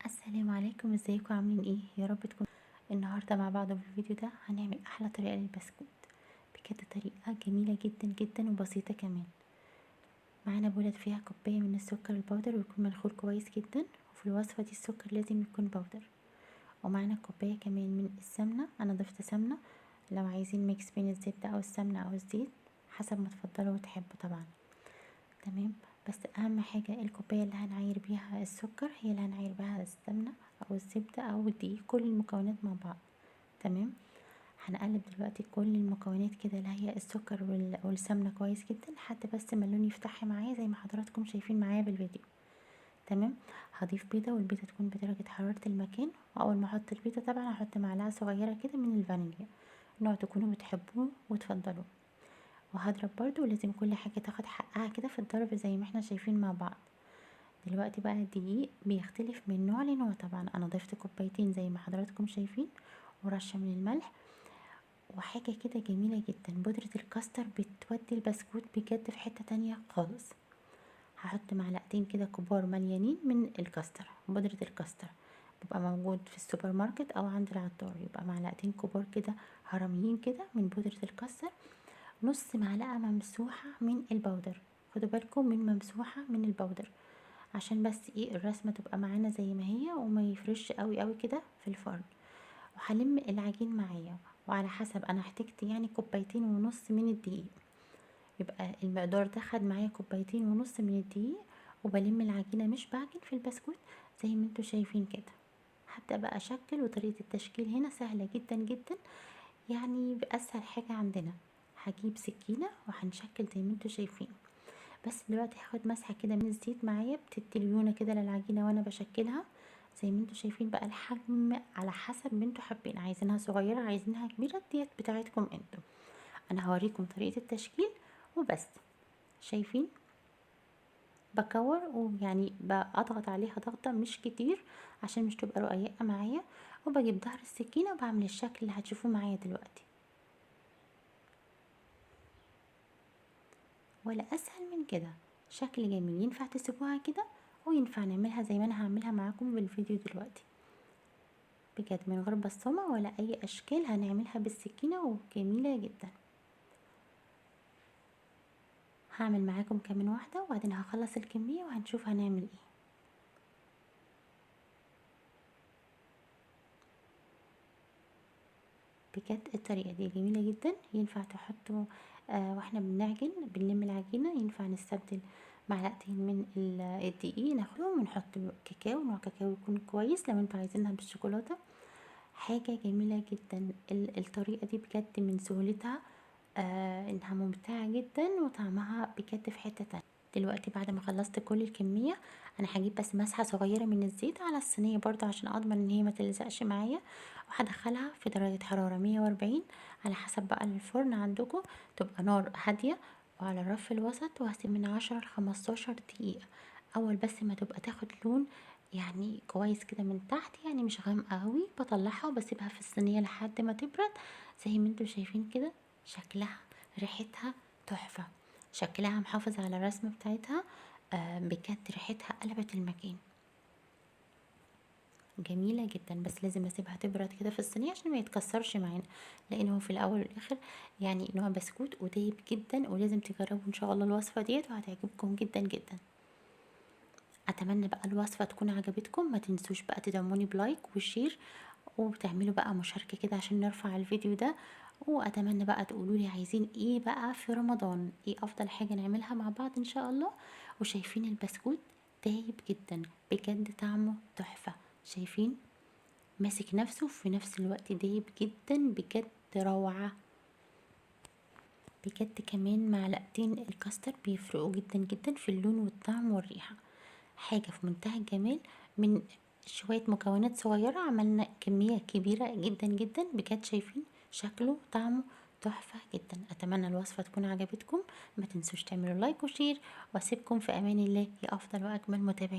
السلام عليكم، ازيكم عاملين ايه؟ يا رب تكون النهارده مع بعض في الفيديو ده هنعمل احلى طريقه للبسكوت. بجد طريقه جميلة جدا جدا وبسيطة كمان. معانا بولة فيها كوباية من السكر ال powder ويكون منخول كويس جدا، وفي الوصفة دي السكر لازم يكون powder. ومعانا كوباية كمان من السمنة، انا ضفت سمنه، لو عايزين mix بين الزبدة او السمنة او الزيت حسب ما تفضلوا وتحبوا طبعا. تمام، بس اهم حاجة الكوباية اللي هنعاير بيها السكر هي اللي هنعاير بيها السمنة او الزبدة او الدقيق، كل المكونات مع بعض. تمام، هنقلب دلوقتي كل المكونات كده اللي هي السكر والسمنه كويس جدا لحد بس ما اللون يفتح معايا زي ما حضراتكم شايفين معايا بالفيديو. تمام، هضيف بيضة، والبيضة تكون بدرجة حرارة المكان. واول ما احط البيضة طبعا هحط معلقه صغيرة كده من الفانيليا، نوع تكونوا بتحبوه وتفضلوه. وهضرب برضو، ولازم كل حاجة تاخد حقها كده في الضرب زي ما احنا شايفين مع بعض. دلوقتي بقى الدقيق بيختلف من نوع لنوع، طبعا انا ضفت كوبايتين زي ما حضراتكم شايفين، ورشه من الملح، وحاجه كده جميلة جدا بودره الكاستر بتودي البسكوت بجد في حتة تانية خالص. هحط معلقتين كده كبار مليانين من الكاستر، بودره الكاستر بيبقى موجود في السوبر ماركت او عند العطار، يبقى معلقتين كبار كده هرميين كده من بودره الكاستر، نص معلقه ممسوحة من ال powder. خدوا بالكم من ممسوحة من ال powder عشان بس ايه الرسمة تبقى معانا زي ما هي وما يفرش قوي قوي كده في الفرن. وهلم العجين معايا، وعلى حسب انا احتجت يعني كوبايتين ونص من الدقيق، يبقى المقدار ده خد معايا كوبايتين ونص من الدقيق. وبلم العجينة مش بعجن في البسكوت زي ما انتوا شايفين كده. هبدا بقى اشكل، وطريقه التشكيل هنا سهلة جدا جدا، يعني باسهل حاجة عندنا. هجيب سكينة وهنشكل زي ما انتوا شايفين. بس دلوقتي هاخد مسحه كده من الزيت معايا، بتدي ليونه كده للعجينه وانا بشكلها زي ما انتوا شايفين. بقى الحجم على حسب ما انتوا حابين، عايزينها صغيرة عايزينها كبيرة، ديت بتاعتكم انتوا. انا هوريكم طريقه التشكيل وبس. شايفين بكور، ويعني بضغط عليها ضغطه مش كتير عشان مش تبقى رقيقه معايا، وبجيب ظهر السكينة وبعمل الشكل اللي هتشوفوه معايا دلوقتي. ولا اسهل من كده، شكل جميل. ينفع تسيبوها كده وينفع نعملها زي ما انا هعملها معاكم بالفيديو دلوقتي، بجد من غير بصمة ولا اي اشكال، هنعملها بالسكينة وجميلة جدا. هعمل معاكم كمان واحدة وبعدين هخلص الكمية وهنشوف هنعمل ايه. بجد الطريقة دي جميلة جدا، ينفع تحطوا واحنا بنعجن بنلم العجينة، ينفع نستبدل معلقتين من الدقيق ناخدهم ونحط كاكاو، نوع كاكاو يكون كويس لو انتوا عايزينها بالشوكولاته. حاجة جميلة جدا الطريقة دي بجد، من سهولتها انها ممتعة جدا وطعمها بجد في حتة تانية. دلوقتي بعد ما خلصت كل الكمية انا هجيب بس مسحه صغيرة من الزيت على الصينية برضو عشان اضمن ان هي ما تلزقش معايا، وهدخلها في درجه حرارة 140 على حسب بقى الفرن عندكم، تبقى نار هادية وعلى الرف الوسط، وهسيب من 10 ل 15 دقيقة. اول بس ما تبقى تاخد لون يعني كويس كده من تحت، يعني مش غامقه قوي، بطلعها وبسيبها في الصينية لحد ما تبرد. زي ما انتم شايفين كده شكلها ريحتها تحفة، شكلها محافظ على الرسمة بتاعتها، بجد ريحتها قلبت المكان، جميلة جدا. بس لازم اسيبها تبرد كده في الصينية عشان ما يتكسرش معانا، لانه في الاول والاخر يعني نوع بسكوت ودايب جدا، ولازم تجربوا ان شاء الله الوصفة ديت وهتعجبكم جدا جدا. اتمنى بقى الوصفة تكون عجبتكم، ما تنسوش بقى تدعموني ب like و share وتعملوا بقى مشاركة كده عشان نرفع الفيديو ده. واتمنى بقى تقولوا لي عايزين ايه بقى في رمضان، ايه افضل حاجة نعملها مع بعض ان شاء الله. وشايفين البسكوت دايب جدا بجد، طعمه تحفة، شايفين ماسك نفسه في نفس الوقت دايب جدا بجد روعه بجد. كمان معلقتين الكاستر بيفرقوا جدا جدا في اللون والطعم والريحه، حاجة في منتهى الجمال. من شوية مكونات صغيرة عملنا كمية كبيرة جدا جدا بجد، شايفين شكله طعمه تحفة جدا. اتمنى الوصفة تكون عجبتكم، ما تنسوش تعملوا like و share، واسيبكم في امان الله يا افضل واجمل متابعين.